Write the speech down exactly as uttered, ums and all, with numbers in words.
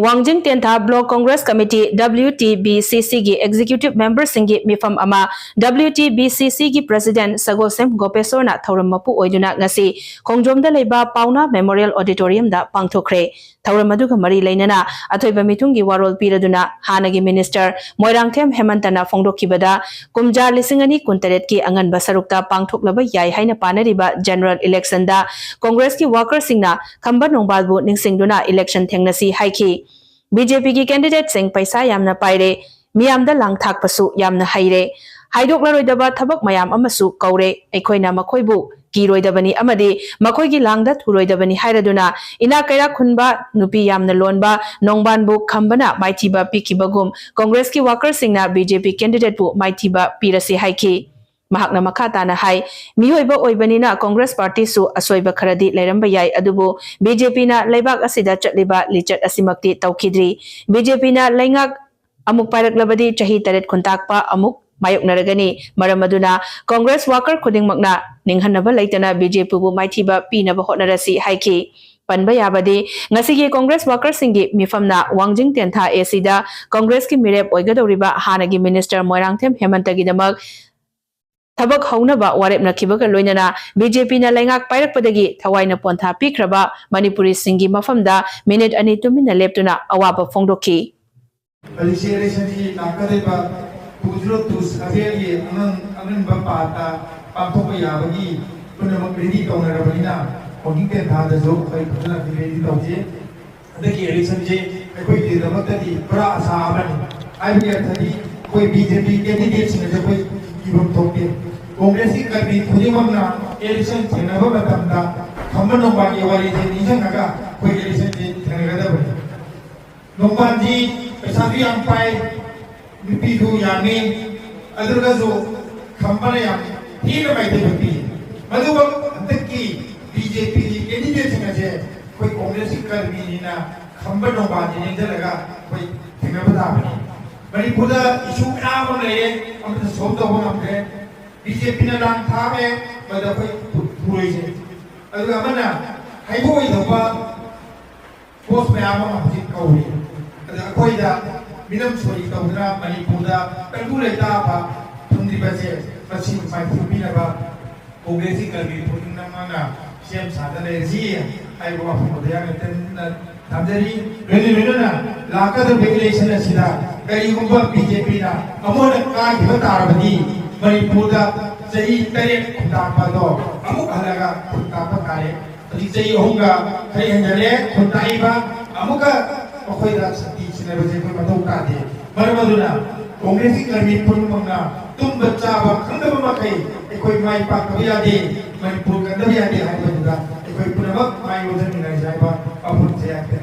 ꯋꯥꯡꯖꯤꯡ Tentha block Congress committee, W T B C C ꯒꯤ executive ꯃꯦꯝꯕꯔꯁꯤꯡꯒꯤ ꯃꯤꯐꯝ ꯑꯃ W T B C C ꯒꯤ ꯄ꯭ꯔꯦꯁꯤꯗꯦꯟꯠ ꯁꯒꯣꯜꯁꯦꯝ ꯒꯣꯄꯦꯁꯣꯔꯅ ꯊꯧꯔꯝ ꯃꯄꯨ ꯑꯣꯏꯗꯨꯅ ꯉꯁꯤ ꯈꯣꯡꯖꯣꯝꯗ ꯂꯩꯕ ꯄꯥꯎꯅꯥ ꯃꯦꯃꯣꯔꯤꯌꯦꯜ ꯑꯣꯗꯤꯇꯣꯔꯤꯌꯝꯗ ꯄꯥꯡꯊꯣꯛꯈ꯭ꯔꯦ꯫ ꯊꯧꯔꯝ ꯑꯗꯨꯒ ꯃꯔꯤ ꯂꯩꯅꯅ ꯑꯊꯣꯏꯕ ꯃꯤꯊꯨꯡꯒꯤ ꯋꯥꯔꯣꯜ ꯄꯤꯔꯗꯨꯅ ꯍꯥꯟꯅꯒꯤ ꯃꯤꯅꯤꯁꯇꯔ ꯃꯣꯏꯔꯥꯡꯊꯦꯝ ꯍꯦꯃꯟꯇꯅ ꯐꯣꯡꯗꯣꯛꯈꯤꯕꯗ ꯀꯨꯝꯖꯥ ꯂꯤꯁꯤꯡ ꯑꯅꯤ ꯀꯨꯟꯇꯔꯦꯠꯀꯤ ꯑꯉꯟꯕ ꯁꯔꯨꯛꯇ ꯄꯥꯡꯊꯣꯛꯂꯕ ꯌꯥꯏ ꯍꯥꯏꯅ ꯄꯥꯅꯔꯤꯕ ꯖꯦꯅꯔꯦꯜ ꯏꯂꯦꯛꯁꯟꯗ ꯀꯣꯡꯒ꯭ꯔꯦꯁꯀꯤ ꯋꯥꯀꯔꯁꯤꯡꯅ ꯈꯝꯕ ꯅꯣꯡꯕꯥꯜꯕꯨ ꯅꯤꯡꯁꯤꯡꯗꯨꯅ ꯏꯂꯦꯛꯁꯟ ꯊꯦꯡꯅꯁꯤ ꯍꯥꯏꯈꯤ꯫ B J P ꯒꯤ ꯀꯦꯟꯗꯤꯗꯦꯠꯁꯤꯡ ꯄꯩꯁꯥ ꯌꯥꯝꯅ ꯄꯥꯏꯔꯦ, ꯃꯤꯌꯥꯝꯗ ꯂꯥꯡ ꯊꯥꯛꯄꯁꯨ ꯌꯥꯝꯅ ꯍꯩꯔꯦ, ꯍꯥꯏꯗꯣꯛꯂꯔꯣꯏꯗꯕ ꯊꯕꯛ ꯃꯌꯥꯝ ꯑꯃꯁꯨ ꯀꯧꯔꯦ꯫ ꯑꯩꯈꯣꯏꯅ ꯃꯈꯣꯏꯕꯨ ꯀꯤꯔꯣꯏꯗꯕꯅꯤ ꯑꯃꯗꯤ ꯃꯈꯣꯏꯒꯤ ꯂꯥꯡꯗ ꯊꯨꯔꯣꯏꯗꯕꯅꯤ ꯍꯥꯏꯔꯗꯨꯅ ꯏꯅꯥꯛ ꯀꯩꯔꯥꯛ ꯈꯨꯟꯕ, ꯅꯨꯄꯤ ꯌꯥꯝꯅ ꯂꯣꯟꯕ ꯅꯣꯡꯕꯥꯟꯕꯨ ꯈꯝꯕꯅ ꯃꯥꯏꯊꯤꯕ ꯄꯤꯈꯤꯕꯒꯨꯝ ꯀꯣꯡꯒ꯭ꯔꯦꯁꯀꯤ ꯋꯥꯀꯔꯁꯤꯡꯅ B J P ꯀꯦꯟꯗꯤꯗꯦꯠꯄꯨ ꯃꯥꯏꯊꯤꯕ ꯄꯤꯔꯁꯤ ꯍꯥꯏꯈꯤ꯫ ꯃꯍꯥꯛꯅ ꯃꯈꯥ ꯇꯥꯅ ꯍꯥꯏ, ꯃꯤꯑꯣꯏꯕ ꯑꯣꯏꯕꯅꯤꯅ ꯀꯣꯡꯒ꯭ꯔꯦꯁ ꯄꯥꯔꯇꯤꯁꯨ ꯑꯁꯣꯏꯕ ꯈꯔꯗꯤ ꯂꯩꯔꯝꯕ ꯌꯥꯏ, ꯑꯗꯨꯕꯨ B J P ꯅ ꯂꯩꯕꯥꯛ ꯑꯁꯤꯗ ꯆꯠꯂꯤꯕ ꯂꯤꯆꯠ ꯑꯁꯤꯃꯛꯇꯤ ꯇꯧꯈꯤꯗ꯭ꯔꯤ꯫ B J P ꯅ ꯂꯩꯉꯥꯛ ꯑꯃꯨꯛ ꯄꯥꯏꯔꯛꯂꯕꯗꯤ ꯆꯍꯤ ꯇꯔꯦꯠ ꯈꯨꯟꯇꯥꯛꯄ ꯑꯃꯨꯛ ꯃꯥꯌꯣꯛꯅꯔꯒꯅꯤ꯫ ꯃꯔꯝ ꯑꯗꯨꯅ ꯀꯣꯡꯒ꯭ꯔꯦꯁ ꯋꯥꯀꯔ ꯈꯨꯗꯤꯡꯃꯛꯅ ꯅꯤꯡꯍꯟꯅꯕ ꯂꯩꯇꯅ B J P ꯕꯨ ꯃꯥꯏꯊꯤꯕ ꯄꯤꯅꯕ ꯍꯣꯠꯅꯔꯁꯤ ꯍꯥꯏꯈꯤ꯫ ꯄꯟꯕ ꯌꯥꯕꯗꯤ, ꯉꯁꯤꯒꯤ ꯀꯣꯡꯒ꯭ꯔꯦꯁ ꯋꯥꯀꯔꯁꯤꯡꯒꯤ ꯃꯤꯐꯝꯅ ꯋꯥꯡꯖꯤꯡ ꯇꯦꯟꯊꯥ A C ꯗ ꯀꯣꯡꯒ꯭ꯔꯦꯁꯀꯤ ꯃꯤꯔꯦꯞ ꯑꯣꯏꯒꯗꯧꯔꯤꯕ ꯍꯥꯟꯅꯒꯤ ꯃꯤꯅꯤꯁꯇꯔ ꯃꯣꯏꯔꯥꯡꯊꯦꯝ ꯍꯦꯃꯟꯇꯒꯤꯗꯃꯛ ꯊꯕꯛ ꯍꯧꯅꯕ ꯋꯥꯔꯦꯞꯅꯈꯤꯕꯒ ꯂꯣꯏꯅꯅ B J P ꯅ ꯂꯩꯉꯥꯛ ꯄꯥꯏꯔꯛꯄꯗꯒꯤ ꯊꯋꯥꯏꯅ ꯄꯣꯟꯊꯥ ꯄꯤꯈ꯭ꯔꯕ ꯃꯅꯤꯄꯨꯔꯤꯁꯤꯡꯒꯤ ꯃꯐꯝꯗ ꯃꯤꯅꯤꯠ ꯑꯅꯤ ꯇꯨꯃꯤꯟꯅ ꯂꯦꯞꯇꯨꯅ ꯑꯋꯥꯕ ꯐꯣꯡꯗꯣꯛꯈꯤ꯫ ꯍꯧꯖꯤꯛꯁꯦ ꯏꯂꯦꯛꯁꯟꯁꯤ ꯂꯥꯛꯀꯗꯧꯔꯤꯕ two zero two seven ꯒꯤ ꯑꯉꯟ-, ꯑꯉꯟꯕ ꯄꯥꯠꯇ ꯄꯥꯡꯊꯣꯛꯄ ꯌꯥꯕꯒꯤ ꯄꯨꯝꯅꯃꯛ ꯔꯦꯗꯤ ꯇꯧꯅꯔꯕꯅꯤꯅ ꯋꯥꯡꯖꯤꯡ ꯇꯦꯟꯊꯥꯗꯁꯨ ꯑꯩꯈꯣꯏ ꯐꯖꯅ ꯔꯦꯗꯤ ꯇꯧꯖꯩ꯫ ꯍꯟꯗꯛꯀꯤ ꯏꯂꯦꯛꯁꯟꯁꯤ ꯑꯩꯈꯣꯏꯒꯤꯗꯃꯛꯇꯗꯤ ꯄꯨꯔꯥ ꯑꯁꯥ ꯑꯃꯅꯤ꯫ ꯍꯥꯏꯕꯒꯤ ꯑꯔꯊꯗꯤ ꯑꯩꯈꯣꯏ B J P ꯀꯦꯟꯗꯤꯗꯦꯠꯁꯤꯡꯅꯁꯨ ꯑꯩꯈꯣꯏ ꯀꯤꯐꯝ ꯊꯣꯛꯇꯦ꯫ ꯀꯣꯡꯒ꯭ꯔꯦꯁꯀꯤ ꯀꯔꯃꯤ ꯈꯨꯗꯤꯡꯃꯛꯅ ꯏꯂꯦꯛꯁꯟ ꯊꯦꯡꯅꯕ ꯃꯇꯝꯗ ꯈꯝꯕ ꯅꯣꯡꯕꯥꯜꯒꯤ ꯋꯥꯔꯤꯁꯦ ꯅꯤꯡꯁꯤꯡꯉꯒ ꯑꯩꯈꯣꯏ ꯏꯂꯦꯛꯁꯟꯁꯤ ꯊꯦꯡꯅꯒꯗꯕꯅꯤ꯫ ꯅꯣꯡꯕꯥꯜꯗꯤ ꯄꯩꯁꯥꯁꯨ ꯌꯥꯝ ꯄꯥꯏ, ꯅꯨꯄꯤꯁꯨ ꯌꯥꯝꯃꯤ, ꯑꯗꯨꯒꯁꯨ ꯈꯝꯕꯅ ꯌꯥꯝ ꯊꯤꯅ ꯃꯥꯏꯊꯤꯕ ꯄꯤ꯫ ꯃꯗꯨꯃꯛ ꯍꯟꯗꯛꯀꯤ B J P ꯒꯤ ꯀꯦꯟꯗꯤꯗꯦꯠꯁꯤꯡ ꯑꯁꯦ ꯑꯩꯈꯣꯏ ꯀꯣꯡꯒ꯭ꯔꯦꯁꯀꯤ ꯀꯔꯃꯤꯅꯤꯅ ꯈꯝꯕ ꯅꯣꯡꯕꯥꯜꯁꯤ ꯅꯤꯡꯁꯤꯜꯂꯒ ꯑꯩꯈꯣꯏ ꯊꯦꯡꯅꯕ ꯇꯥꯕꯅꯤ꯫ ꯃꯅꯤꯄꯨꯔꯗ ꯏꯁꯨ ꯃꯌꯥꯝ ꯑꯃ ꯂꯩꯔꯦ, ꯑꯃꯠꯇ ꯁꯣꯜꯕ ꯇꯧꯕ ꯉꯝꯗ꯭ꯔꯦ꯫ B J P ꯅ ꯂꯥꯡ ꯊꯥꯔꯦ, ꯃꯗꯨ ꯑꯩꯈꯣꯏ ꯄꯨꯔꯣꯏꯁꯦ꯫ ꯑꯗꯨꯒ ꯑꯃꯅ ꯍꯩꯕ ꯑꯣꯏꯊꯣꯛꯄ ꯄꯣꯁ ꯃꯌꯥꯝ ꯑꯃ ꯍꯧꯖꯤꯛ ꯇꯧꯔꯤ꯫ ꯑꯗ ꯑꯩꯈꯣꯏꯗ ꯃꯤꯅꯝ ꯁꯣꯔꯤ ꯇꯧꯗꯨꯅ ꯃꯅꯤꯄꯨꯔꯗ ꯇꯪꯗꯨ ꯂꯩꯇꯥꯕ ꯊꯝꯂꯤꯕꯁꯦ ꯃꯁꯤ ꯃꯥꯏꯊꯤꯕ ꯄꯤꯅꯕ ꯀꯣꯡꯒ꯭ꯔꯦꯁꯀꯤ ꯀꯔꯃꯤ ꯄꯨꯝꯅꯃꯛꯅ ꯁꯦꯝ ꯁꯥꯗ ꯂꯩꯔꯁꯤ ꯍꯥꯏꯕ ꯋꯥꯐꯝ ꯑꯗꯨ ꯌꯥꯝꯅ ꯇꯦꯟꯅ ꯊꯝꯖꯔꯤ꯫ ꯂꯣꯏꯅ ꯂꯣꯏꯅꯅ ꯂꯥꯛꯀꯗꯧꯔꯤꯕ ꯏꯂꯦꯛꯁꯟ ꯑꯁꯤꯗ ꯀꯔꯤꯒꯨꯝꯕ ꯕꯤ ꯖꯦ ꯄꯤꯅ ꯑꯃꯨꯛ ꯍꯟꯅ ꯀꯥꯈꯤꯕ ꯇꯥꯔꯕꯗꯤ ꯃꯅꯤꯄꯨꯔꯗ ꯆꯍꯤ ꯇꯔꯦꯠ ꯈꯨꯟꯇꯥꯛꯄ ꯑꯗꯣ ꯑꯃꯨꯛ ꯍꯜꯂꯒ ꯈꯨꯟꯇꯥꯛꯄ ꯇꯥꯔꯦ꯫ ꯍꯧꯖꯤꯛ ꯆꯍꯤ ꯑꯍꯨꯝꯒ ꯈꯔ ꯍꯦꯟꯖꯜꯂꯦ ꯈꯨꯟꯇꯥꯛꯏꯕ꯫ ꯑꯃꯨꯛꯀ ꯃꯈꯣꯏꯗ ꯁꯛꯇꯤ ꯁꯤꯟꯅꯕꯁꯦ ꯑꯩꯈꯣꯏ ꯃꯊꯧ ꯇꯥꯗꯦ꯫ ꯃꯔꯝ ꯑꯗꯨꯅ ꯀꯣꯡꯒ꯭ꯔꯦꯁꯀꯤ ꯀꯔꯃꯤ ꯄꯨꯝꯅꯃꯛꯅ ꯇꯨꯝꯕ ꯆꯥꯕ ꯈꯪꯗꯕ ꯃꯈꯩ ꯑꯩꯈꯣꯏ ꯃꯥꯏ ꯄꯥꯛꯇꯕ ꯌꯥꯗꯦ, ꯃꯅꯤꯄꯨꯔ ꯀꯟꯗꯕ ꯌꯥꯗꯦ ꯍꯥꯏꯕꯗꯨꯗ ꯑꯩꯈꯣꯏ ꯄꯨꯝꯅꯃꯛ ꯃꯥꯏ ꯑꯣꯟꯁꯤꯟꯃꯤꯟꯅꯔꯁꯤ ꯍꯥꯏꯕ ꯋꯥꯐꯝꯁꯦ ꯍꯥꯏꯐꯦꯠ